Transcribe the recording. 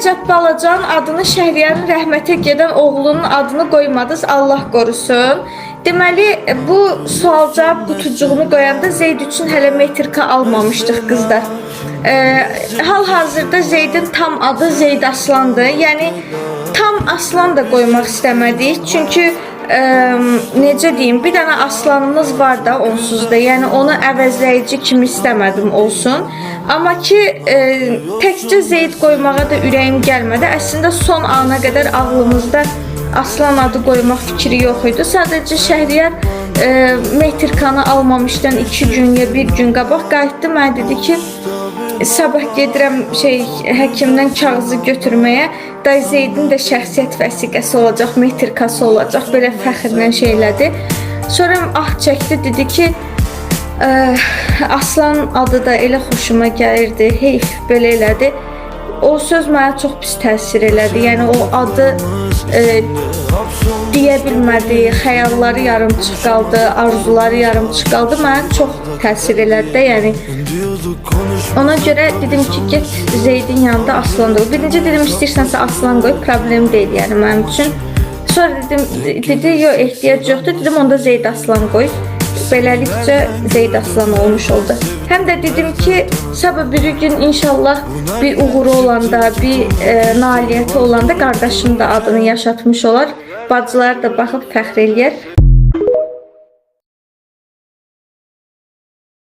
əcəb balacanın adını Şəhriyarın rəhmətə gedən oğlunun adını qoymadınız, Allah qorusun. Deməli, bu sual-cavab qutucuğunu qoyanda Zeyd üçün hələ metrika almamışdıq qızlar. Hal-hazırda Zeydin tam adı Zeyd Aslandır. Yəni tam Aslan da qoymaq istəmədik. Çünki necə deyim, bir dənə aslanımız var da onsuz da. Yəni onu əvəzləyici kimi istəmədim olsun. Amma ki təkcə Zeyd qoymağa da ürəyim gəlmədi. Əslində son ana qədər ağlımızda Aslan adı qoymaq fikri yox idi. Sadəcə Şəhriyar metrikanı almamışdan 2 gün ya 1 gün qabaq qayıtdı mənə dedi ki, sabah gedirəm şey həkimdən kağızı götürməyə. Day Zeydin də şəxsiyyət vəsiqəsi olacaq, metrikası olacaq. Belə fəxrlə şey elədi. Sonra ah çəkdi, dedi ki, "Ə, Aslan adı da elə xoşuma gəlirdi. Heyf belə elədi. O söz mənə çox pis təsir elədi. Yəni o adı deyə bilmədi, xəyalları yarımçıq qaldı, arzuları yarımçıq qaldı. Mənə çox təsir elədi də, yəni. Ona görə dedim ki, get Zeydin yanında Aslan da. Birinci dedim istəyirsənsə Aslan qoy, problem deyil yəni mənim üçün. Sonra dedim, dedi yox ehtiyac yoxdur. Dedim onda Zeyd Aslan qoy. Beləlikcə Zeyd Aslan olmuş oldu. Həm də dedim ki, sabah bir gün inşallah bir uğuru olanda, bir nailiyyəti olanda qardaşının da adını yaşatmış olar. Bacılar da baxıb fəxr eləyər.